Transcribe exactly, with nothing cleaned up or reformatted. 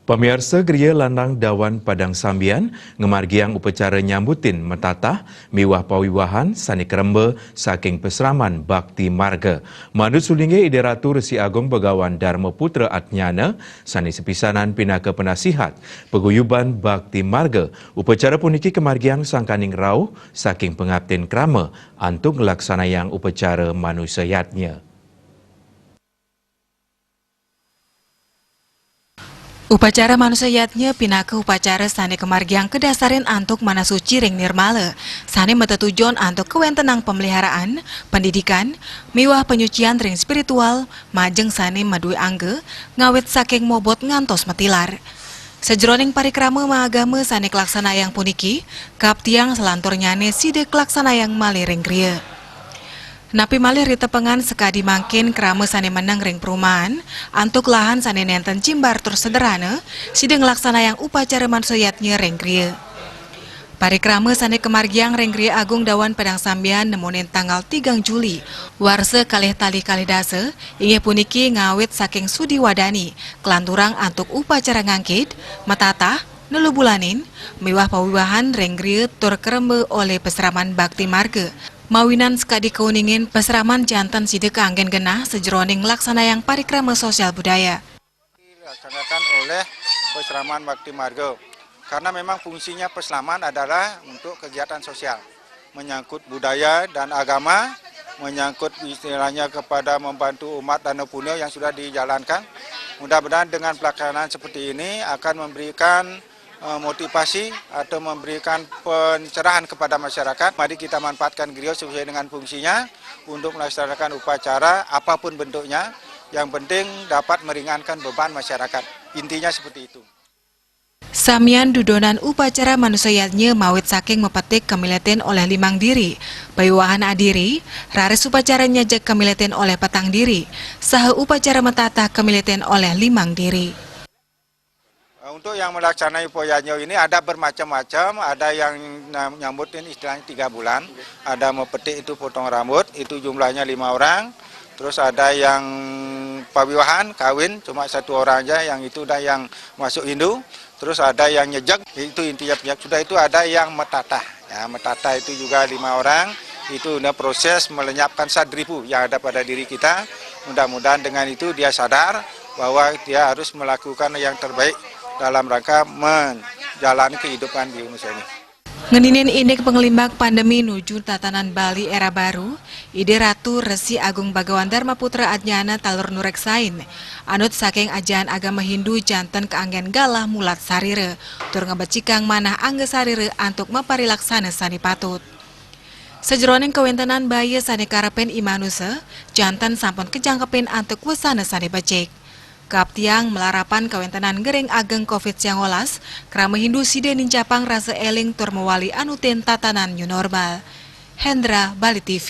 Pamiarsa, griya Landang Dawan Padang Sambian ngamargiang upacara nyambutin matatah miwah pawiwahan sane karemba saking pasraman bakti marga. Manut sulinggih Ida Ratu Resi Agung Bagawan Dharma Putra Adnyana sane sepisanan pinaka penasihat paguyuban bakti marga, upacara puniki kamargiang sangkaning rauh saking pangaptin krama antuk nglaksanayang upacara manusa yadnya. Upacara manusa yadnya pinaka upacara sane kamargiang kadasarin antuk manah suci ring nirmala, sane matetujon antuk kawentenang pameliharaan, pendidikan, miwah panyucian ring spiritual, majeng sane madue angga, ngawit saking mobot ngantos matilar. Sajeroning parikrama maagama sane kalaksanayang puniki, kaptiang salanturnyane sida kalaksanayang malih ring griya. Napi malih ritepengan sakadi mangkin krama sane meneng ring perumahan, antuk lahan sane nenten jimbar tur sederhana, sida nglaksanayang upacara manusa yadnya ring griya. Parikrama sane kamargiang ring Griya Agung Dawan Padang Sambian nemonin tanggal tigang Juli, warsa kalih tali kalih dasa, inggih puniki ngawit saking Sudi Wadani, kalanturang antuk upacara ngangkid, matatah, nelubulanin, miwah pawiwahan ring griya tur karemba olih pasraman bakti marga. Mawinan sakadi kauningin pasraman janten sida kaanggen genah sajeroning nglaksanayang parikrama sosial budaya. Dilaksanakan oleh pasraman bakti marga. Karena memang fungsinya pasraman adalah untuk kegiatan sosial, menyangkut budaya dan agama, menyangkut istilahnya kepada membantu umat dan punya yang sudah dijalankan. Mudah-mudahan dengan pelaksanaan seperti ini akan memberikan eh, motivasi atau memberikan pencerahan kepada masyarakat. Mari kita manfaatkan griya sesuai dengan fungsinya untuk melaksanakan upacara apapun bentuknya. Yang penting dapat meringankan beban masyarakat. Intinya seperti itu. Samian dudonan upacara manusa yadnya mawit saking mapetik kamiletin olih limang diri, pawiwahan adiri, raris upacara nyejek kamiletin olih petang diri, saha upacara matatah kamiletin olih limang diri. Eh, untuk yang melaksanai upacara ini ada bermacam-macam, ada yang nyam-, nyambutin istilahnya tiga bulan, ada mepetik itu potong rambut, itu jumlahnya lima orang, terus ada yang pawiwahan, kawin, cuma satu orang aja, yang itu udah yang masuk Hindu, terus ada yang nyejek, itu intinya penyakit. Sudah itu ada yang metatah, ya, metatah itu juga lima orang, itu udah proses melenyapkan sadripu yang ada pada diri kita. Mudah-mudahan dengan itu dia sadar bahwa dia harus melakukan yang terbaik dalam rangka menjalani kehidupan di Indonesia ini. Ngeninin indik panglimbak pandemi nuju tatanan Bali era baru, Ida Ratu Resi Agung Bagawan Dharma Putra Adnyana taler nureksain, anut saking ajaran agama Hindu janten kaanggen galah mulat sarira, tur ngabecikang manah angga sarira antuk maparilaksana sane patut. Sajeroning kawentenan baya sane karepin i manusa, janten sampun kajangkepin antuk wesana sane becik. Kaptiang malarapan kawentenan ngering ageng covid sembilan belas, krama Hindu sida nincapang rasa eling tur mawali anutin tatanan new normal. Hendra, Bali T V.